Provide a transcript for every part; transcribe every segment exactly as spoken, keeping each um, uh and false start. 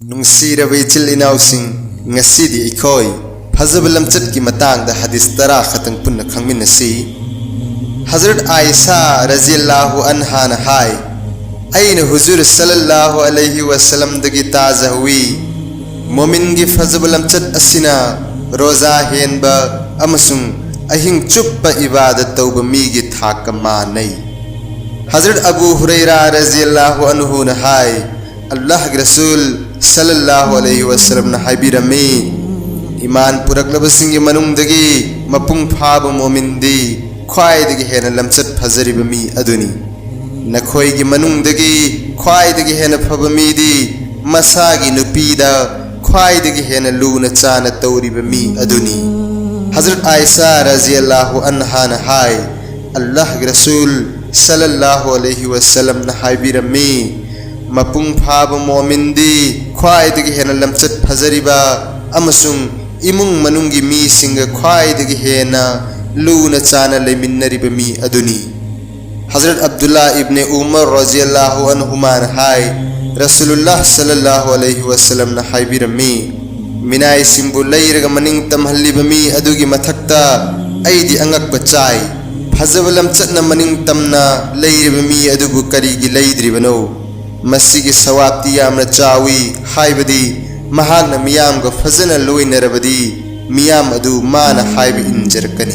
ꯅꯨꯡꯁꯤꯔꯕ ꯏꯆꯤꯜ ꯏꯅꯥꯎꯁꯤꯡ, ꯉꯁꯤꯗꯤ ꯑꯩꯈꯣꯏ ꯐꯖꯕ ꯂꯝꯆꯠꯀꯤ ꯃꯇꯥꯡꯗ ꯍꯗꯤꯁ ꯇꯔꯥ ꯈꯛꯇꯪ ꯄꯨꯟꯅ ꯈꯪꯃꯤꯟꯅꯁꯤ꯫ ꯍꯖꯔꯠ ꯑꯥꯏꯁꯥ ꯔꯖꯤꯌꯜꯂꯥꯍꯨ ꯑꯟꯍꯥꯅ ꯍꯥꯏ, ꯑꯩꯅ ꯍꯨꯖꯨꯔ ꯁꯜꯂꯜꯂꯥꯍꯨ ꯑꯂꯩꯍꯤ ꯋꯁꯜꯂꯝꯗꯒꯤ ꯇꯥꯖꯍꯧꯏ, ꯃꯣꯃꯤꯟꯒꯤ ꯐꯖꯕ ꯂꯝꯆꯠ ꯑꯁꯤꯅ ꯔꯣꯖꯥ ꯍꯦꯟꯕ ꯑꯃꯁꯨꯡ ꯑꯍꯤꯡ ꯆꯨꯞꯄ ꯏꯕꯥꯗꯠ ꯇꯧꯕ ꯃꯤꯒꯤ ꯊꯥꯛꯀ ꯃꯥꯟꯅꯩ꯫ ꯍꯖꯔꯠ ꯑꯕꯨ ꯍꯨꯔꯩꯔꯥ ꯔꯖꯤꯌꯜꯂꯥꯍꯨ ꯑꯟꯍꯨꯅ ꯍꯥꯏ, ꯑꯜꯂꯥꯍꯒꯤ ꯔꯁꯨꯜ ꯁꯜꯂꯜꯂꯥꯍꯨ ꯑꯂꯩꯍꯤ ꯋꯁꯜꯂꯝꯅ ꯍꯥꯏꯕꯤꯔꯝꯃꯤ, ꯏꯃꯥꯟ ꯄꯨꯔꯛꯂꯕꯁꯤꯡꯒꯤ ꯃꯅꯨꯡꯗꯒꯤ ꯃꯄꯨꯡ ꯐꯥꯕ ꯃꯣꯃꯤꯟꯗꯤ ꯈ꯭ꯋꯥꯏꯗꯒꯤ ꯍꯦꯟꯅ ꯂꯝꯆꯠ ꯐꯖꯔꯤꯕ ꯃꯤ ꯑꯗꯨꯅꯤ꯫ ꯅꯈꯣꯏꯒꯤ ꯃꯅꯨꯡꯗꯒꯤ ꯈ꯭ꯋꯥꯏꯗꯒꯤ ꯍꯦꯟꯅ ꯐꯕ ꯃꯤꯗꯤ ꯃꯁꯥꯒꯤ ꯅꯨꯄꯤꯗ ꯈ꯭ꯋꯥꯏꯗꯒꯤ ꯍꯦꯟꯅ ꯂꯨꯅ ꯆꯥꯅ ꯇꯧꯔꯤꯕ ꯃꯤ ꯑꯗꯨꯅꯤ꯫ ꯍꯖꯔꯠ ꯑꯥꯏꯁꯥ ꯔꯖꯤꯌꯜꯂꯥꯍꯨ ꯑꯟꯍꯥꯅ ꯍꯥꯏ, ꯑꯜꯂꯥꯍꯒꯤ ꯔꯁꯨꯜ ꯁꯜꯂꯜꯂꯥꯍꯨ ꯑꯂꯩꯍꯤ ꯋꯁꯜꯂꯝꯅ ꯍꯥꯏꯕꯤꯔꯝꯃꯤ, ꯃꯄꯨꯡ ꯐꯥꯕ ꯃꯣꯃꯤꯟꯗꯤ ꯈ꯭ꯋꯥꯏꯗꯒꯤ ꯍꯦꯟꯅ ꯂꯝꯆꯠ ꯐꯖꯔꯤꯕ ꯑꯃꯁꯨꯡ ꯏꯃꯨꯡ ꯃꯅꯨꯡꯒꯤ ꯃꯤꯁꯤꯡꯒ ꯈ꯭ꯋꯥꯏꯗꯒꯤ ꯍꯦꯟꯅ ꯂꯨꯅ ꯆꯥꯅ ꯂꯩꯃꯤꯟꯅꯔꯤꯕ ꯃꯤ ꯑꯗꯨꯅꯤ꯫ ꯍꯖꯔꯠ ꯑꯕꯗꯨꯜꯂꯥ ꯏꯕꯅꯦ ꯎꯃꯔ ꯔꯖꯤꯌꯜꯂꯥꯍꯨ ꯑꯟꯍꯨꯃꯥꯅ ꯍꯥꯏ, ꯔꯁꯨꯂꯨꯜꯂꯥꯍ ꯁꯜꯂꯜꯂꯥꯍꯨ ꯑꯂꯩꯍꯤ ꯋꯁꯜꯂꯝꯅ ꯍꯥꯏꯕꯤꯔꯝꯃꯤ, ꯃꯤꯅꯥꯏꯁꯤꯡꯕꯨ ꯂꯩꯔꯒ ꯃꯅꯤꯡ ꯇꯝꯍꯜꯂꯤꯕ ꯃꯤ ꯑꯗꯨꯒꯤ ꯃꯊꯛꯇ ꯑꯩꯗꯤ ꯑꯉꯛꯄ ꯆꯥꯏ꯫ ꯐꯖꯕ ꯂꯝꯆꯠꯅ ꯃꯅꯤꯡ ꯇꯝꯅ ꯂꯩꯔꯤꯕ ꯃꯤ ꯑꯗꯨꯕꯨ ꯀꯔꯤꯒꯤ ꯂꯩꯗ꯭ꯔꯤꯕꯅꯣ? ꯃꯁꯤꯒꯤ ꯁꯋꯥꯕꯇꯤ ꯌꯥꯝꯅ ꯆꯥꯎꯏ, ꯍꯥꯏꯕꯗꯤ ꯃꯍꯥꯛꯅ ꯃꯤꯌꯥꯝꯒ ꯐꯖꯅ ꯂꯣꯏꯅꯔꯕꯗꯤ ꯃꯤꯌꯥꯝ ꯑꯗꯨ ꯃꯥꯅ ꯍꯥꯏꯕ ꯏꯟꯖꯔꯛꯀꯅꯤ꯫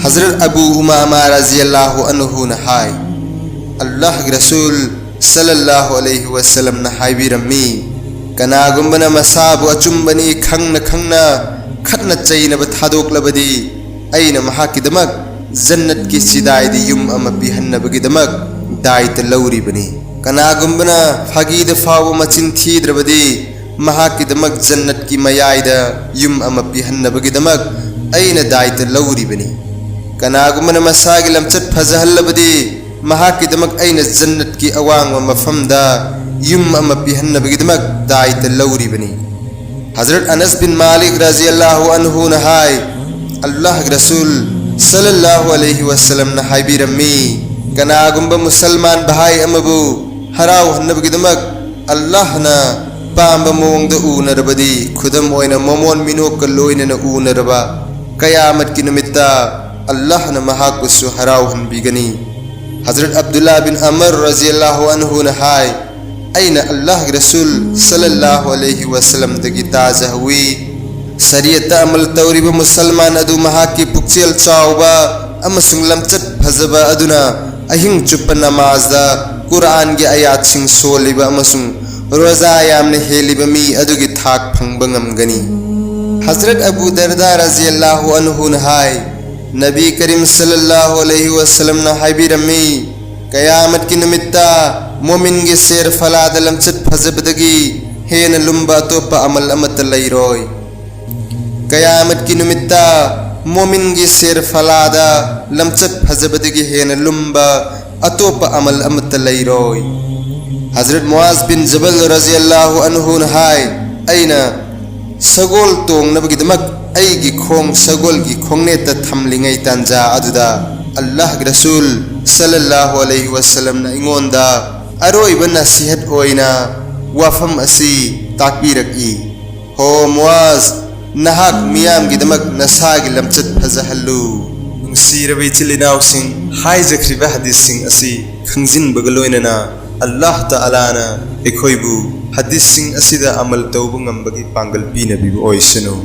ꯍꯖꯔꯠ ꯑꯕꯨ ꯎꯃꯥꯃꯥ ꯔꯖꯤꯌꯜꯂꯥꯍꯨ ꯑꯟꯍꯨꯅ ꯍꯥꯏ, ꯑꯜꯂꯥꯍꯒꯤ ꯔꯁꯨꯜ ꯁꯜꯂꯜꯂꯥꯍꯨ ꯑꯂꯩꯍꯤ ꯋꯁꯜꯂꯝꯅ ꯍꯥꯏꯕꯤꯔꯝꯃꯤ, ꯀꯅꯥꯒꯨꯝꯕꯅ ꯃꯁꯥꯕꯨ ꯑꯆꯨꯝꯕꯅꯤ ꯈꯪꯅ ꯈꯪꯅ ꯈꯠꯅ ꯆꯩꯅꯕ ꯊꯥꯗꯣꯛꯂꯕꯗꯤ ꯑꯩꯅ ꯃꯍꯥꯛꯀꯤꯗꯃꯛ ꯖꯟꯅꯠꯀꯤ ꯆꯤꯗꯥꯏꯗ ꯌꯨꯝ ꯑꯃ ꯄꯤꯍꯟꯅꯕꯒꯤꯗꯃꯛ ꯗꯥꯏꯇ ꯂꯧꯔꯤꯕꯅꯤ꯫ ꯀꯅꯥꯒꯨꯝꯕꯅ ꯐꯥꯒꯤꯗ ꯐꯥꯎꯕ ꯃꯆꯤꯟ ꯊꯤꯗ꯭ꯔꯕꯗꯤ ꯃꯍꯥꯛꯀꯤꯗꯃꯛ ꯖꯟꯅꯠꯀꯤ ꯃꯌꯥꯏꯗ ꯌꯨꯝ ꯑꯃ ꯄꯤꯍꯟꯅꯕꯒꯤꯗꯃꯛ ꯑꯩꯅ ꯗꯥꯏꯇ ꯂꯧꯔꯤꯕꯅꯤ꯫ ꯀꯅꯥꯒꯨꯝꯕꯅ ꯃꯁꯥꯒꯤ ꯂꯝꯆꯠ ꯐꯖꯍꯜꯂꯕꯗꯤ ꯃꯍꯥꯛꯀꯤꯗꯃꯛ ꯑꯩꯅ ꯖꯟꯅꯠꯀꯤ ꯑꯋꯥꯡꯕ ꯃꯐꯝꯗ ꯌꯨꯝ ꯑꯃ ꯄꯤꯍꯟꯅꯕꯒꯤꯗꯃꯛ ꯗꯥꯏꯇ ꯂꯧꯔꯤꯕꯅꯤ꯫ ꯍꯖꯔꯠ ꯑꯅꯁ ꯕꯤꯟ ꯃꯥꯂꯤꯛ ꯔꯖꯤꯌꯜꯂꯥꯍꯨ ꯑꯟꯍꯨꯅ ꯍꯥꯏ, ꯑꯜꯂꯥꯍꯒꯤ ꯔꯁꯨꯜ ꯁꯜꯂꯜꯂꯥꯍꯨ ꯑꯂꯩꯍꯤ ꯋꯁꯜꯂꯝꯅ ꯍꯥꯏꯕꯤꯔꯝꯃꯤ, ꯀꯅꯥꯒꯨꯝꯕ ꯃꯨꯁꯜꯃꯥꯟ ꯚꯥꯏ ꯑꯃꯕꯨ ꯍꯔꯥꯎꯍꯟꯅꯕꯒꯤꯗꯃꯛ ꯑꯜꯂꯥꯍꯅ ꯑꯄꯥꯝꯕ ꯃꯑꯣꯡꯗ ꯎꯅꯔꯕꯗꯤ, ꯈꯨꯗꯝ ꯑꯣꯏꯅ ꯃꯃꯣꯟ ꯃꯤꯅꯣꯛꯀ ꯂꯣꯏꯅꯅ ꯎꯅꯔꯕ, ꯀꯌꯥꯃꯠꯀꯤ ꯅꯨꯃꯤꯠꯇ ꯑꯜꯂꯥꯍꯅ ꯃꯍꯥꯛꯄꯨꯁꯨ ꯍꯔꯥꯎꯍꯟꯕꯤꯒꯅꯤ꯫ ꯍꯖꯔꯠ ꯑꯕꯗꯨꯜꯂꯥ ꯕꯤꯟ ꯑꯃꯔ ꯔꯖꯤꯌꯜꯂꯥꯍꯨ ꯑꯟꯍꯨꯅ ꯍꯥꯏ, ꯑꯩꯅ ꯑꯜꯂꯥꯍꯒꯤ ꯔꯁꯨꯜ ꯁꯜꯂꯜꯂꯥꯍꯨ ꯑꯂꯩꯍꯤ ꯋꯁꯜꯂꯝꯗꯒꯤ ꯇꯥꯖꯍꯧꯏ, ꯁꯔꯤꯌꯠꯇ ꯑꯃꯜ ꯇꯧꯔꯤꯕ ꯃꯨꯁꯜꯃꯥꯟ ꯑꯗꯨ ꯃꯍꯥꯛꯀꯤ ꯄꯨꯛꯆꯦꯜ ꯆꯥꯎꯕ ꯑꯃꯁꯨꯡ ꯂꯝꯆꯠ ꯐꯖꯕ ꯑꯗꯨꯅ ꯑꯍꯤꯡ ꯆꯨꯞꯄ ꯅꯃꯥꯖꯗ, ꯀꯨꯔꯥꯟꯒꯤ ꯑꯌꯥꯠꯁꯤꯡ ꯁꯣꯜꯂꯤꯕ ꯑꯃꯁꯨꯡ ꯔꯣꯖꯥ ꯌꯥꯝꯅ ꯍꯦꯜꯂꯤꯕ ꯃꯤ ꯑꯗꯨꯒꯤ ꯊꯥꯛ ꯐꯪꯕ ꯉꯝꯒꯅꯤ꯫ ꯍꯖꯔꯠ ꯑꯕꯨ ꯗꯔꯗꯥ ꯔꯖꯤꯌꯜꯂꯥꯍꯨ ꯑꯟꯍꯨꯅ ꯍꯥꯏ, ꯅꯕꯤ ꯀꯔꯤꯝ ꯁꯜꯂꯜꯂꯥꯍꯨ ꯑꯂꯩꯍꯤ ꯋꯁꯜꯂꯝꯅ ꯍꯥꯏꯕꯤꯔꯝꯃꯤ, ꯀꯌꯥꯃꯠꯀꯤ ꯅꯨꯃꯤꯠꯇ ꯃꯣꯃꯤꯟꯒꯤ ꯁꯦꯔ ꯐꯂꯥꯗ ꯂꯝꯆꯠ ꯐꯖꯕꯗꯒꯤ ꯍꯦꯟꯅ ꯂꯨꯝꯕ ꯑꯇꯣꯞꯄ ꯑꯃꯜ ꯑꯃꯠꯇ ꯂꯩꯔꯣꯏ꯫ ꯀꯌꯥꯃꯠꯀꯤ ꯅꯨꯃꯤꯠꯇ ꯃꯣꯃꯤꯟꯒꯤ ꯁꯦꯔ ꯐꯂꯥꯗ ꯂꯝꯆꯠ ꯐꯖꯕꯗꯒꯤ ꯍꯦꯟꯅ ꯂꯨꯝꯕ ꯑꯇꯣꯞꯄ ꯑꯃꯜ ꯑꯃꯠꯇ ꯂꯩꯔꯣꯏ꯫ ꯍꯖꯔꯠ ꯃꯨꯑꯥꯖ ꯕꯤꯟ ꯖꯕꯜ ꯔꯖꯤꯌꯜꯂꯥꯍꯨ ꯑꯟꯍꯨꯅ ꯍꯥꯏ, ꯑꯩꯅ ꯁꯒꯣꯜ ꯇꯣꯡꯅꯕꯒꯤꯗꯃꯛ ꯑꯩꯒꯤ ꯈꯣꯡ ꯁꯒꯣꯜꯒꯤ ꯈꯣꯡꯅꯦꯠꯇ ꯊꯝꯂꯤꯉꯩ ꯇꯥꯟꯖꯥ ꯑꯗꯨꯗ ꯑꯜꯂꯥꯍꯒꯤ ꯔꯁꯨꯜ ꯁꯜꯂꯜꯂꯥꯍꯨ ꯑꯂꯩꯍꯤ ꯋꯁꯜꯂꯝꯅ ꯑꯩꯉꯣꯟꯗ ꯑꯔꯣꯏꯕ ꯅꯁꯤꯍꯠ ꯑꯣꯏꯅ ꯋꯥꯐꯝ ꯑꯁꯤ ꯇꯥꯛꯄꯤꯔꯛꯏ, ꯍꯣ ꯃꯨꯑꯥꯖ, ꯅꯍꯥꯛ ꯃꯤꯌꯥꯝꯒꯤꯗꯃꯛ ꯅꯁꯥꯒꯤ ꯂꯝꯆꯠ ꯐꯖꯍꯜꯂꯨ꯫ ꯅꯨꯡꯁꯤꯔꯕ ꯏꯆꯤꯜ ꯏꯅꯥꯎꯁꯤꯡ, ꯍꯥꯏꯖꯈ꯭ꯔꯤꯕ ꯍꯗꯤꯁꯁꯤꯡ ꯑꯁꯤ ꯈꯪꯖꯤꯟꯕꯒ ꯂꯣꯏꯅꯅ ꯑꯜꯂꯥꯍ ꯇꯥꯂꯥꯅ ꯑꯩꯈꯣꯏꯕꯨ ꯍꯗꯤꯁꯁꯤꯡ ꯑꯁꯤꯗ ꯑꯃꯜ ꯇꯧꯕ ꯉꯝꯕꯒꯤ ꯄꯥꯡꯒꯜ ꯄꯤꯅꯕꯤꯕ ꯑꯣꯏꯁꯅꯨ꯫